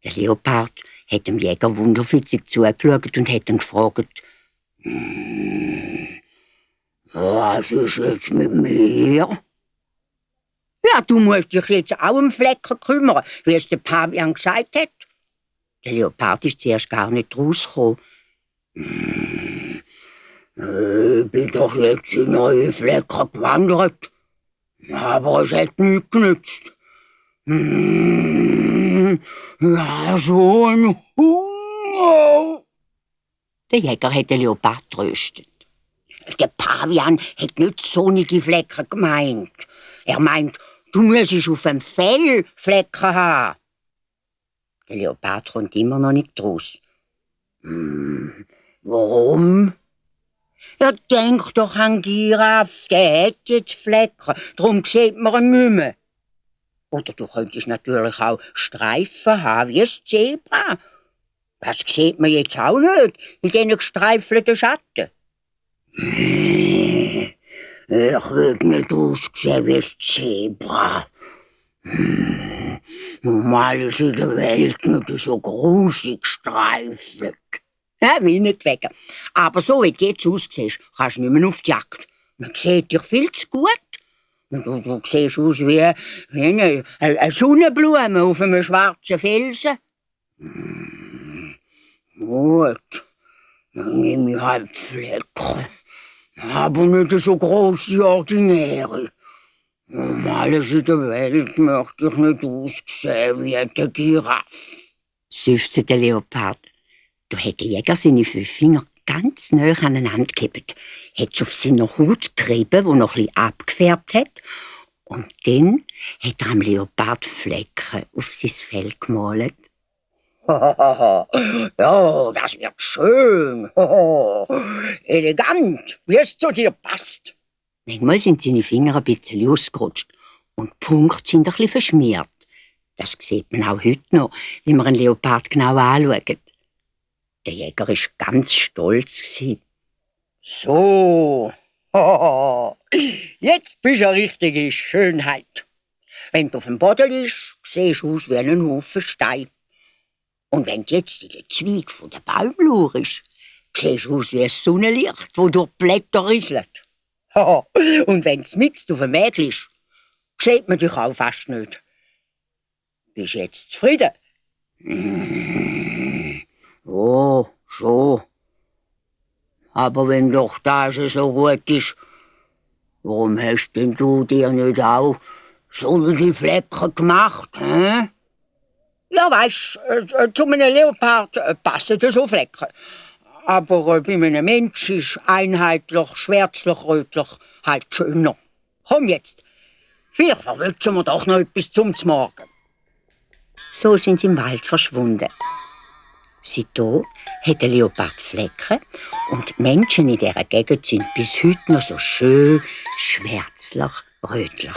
Der Leopard hat dem Jäger wunderfitzig zugeschaut und hat ihn gefragt: Was ist jetzt mit mir? Ja, du musst dich jetzt auch um Flecken kümmern, wie es der Pavian gesagt hat. Der Leopard ist zuerst gar nicht rausgekommen. Ich bin doch jetzt in neue Flecken gewandert, aber es hat nichts genützt. Ja, so ein Hunger. Der Jäger hat den Leopard tröstet. Der Pavian hat nicht sonnige Flecken gemeint. Er meint, du müsstest auf dem Fell Flecken haben. Der Leopard kommt immer noch nicht raus. Warum? Ja, denk doch an Giraffe, der hat jetzt Flecken, darum sieht man ihn nicht mehr. Oder du könntest natürlich auch Streifen haben, wie ein Zebra. Das sieht man jetzt auch nicht, in diesen gestreifelten Schatten. Ich will nicht aussehen wie ein Zebra. Normal ist in der Welt nicht so grusig gestreifelt. Ja, meinetwegen. Aber so wie du jetzt aussiehst, kannst du nicht mehr auf die Jagd. Man sieht dich viel zu gut. Du siehst aus wie eine Sonnenblume auf einem schwarzen Felsen. Gut, dann nehme ich halt Flecken. Aber nicht so grosse Ordinäre. Alles in der Welt möchte ich nicht aussehen wie der Giraffe. Seufzte der Leopard. Da hat der Jäger seine 5 Finger ganz nahe aneinander gehebt, hat es auf seiner Haut gerieben, die noch etwas abgefärbt hat, und dann hat er am Leopard Flecken auf sein Fell gemalt. Ja, das wird schön. Elegant, wie es zu dir passt. Manchmal sind seine Finger ein bisschen ausgerutscht und die Punkte sind ein bisschen verschmiert. Das sieht man auch heute noch, wenn man einen Leopard genau anschaut. Der Jäger war ganz stolz. So, jetzt bist du eine richtige Schönheit. Wenn du auf dem Boden liegst, siehst du aus wie ein Haufen Stein. Und wenn du jetzt in den Zweig der Bäume schaust, siehst du aus wie ein Sonnenlicht, das durch die Blätter rieselt. Und wenn du mitten auf dem Weg liegst, sieht man dich auch fast nicht. Bist du jetzt zufrieden? Oh, so. Aber wenn doch das so gut ist, warum hast denn du dir nicht auch sonnige Flecken gemacht, hä? Ja, weisst, zu einem Leopard passen so Flecken. Aber bei einem Mensch ist einheitlich, schwärzlich, rötlich halt schöner. Komm jetzt, vielleicht verwünschen wir doch noch etwas zum Morgen. So sind sie im Wald verschwunden. Seitdem hat der Leopard Flecken und die Menschen in dieser Gegend sind bis heute noch so schön schwärzlich, rötlich.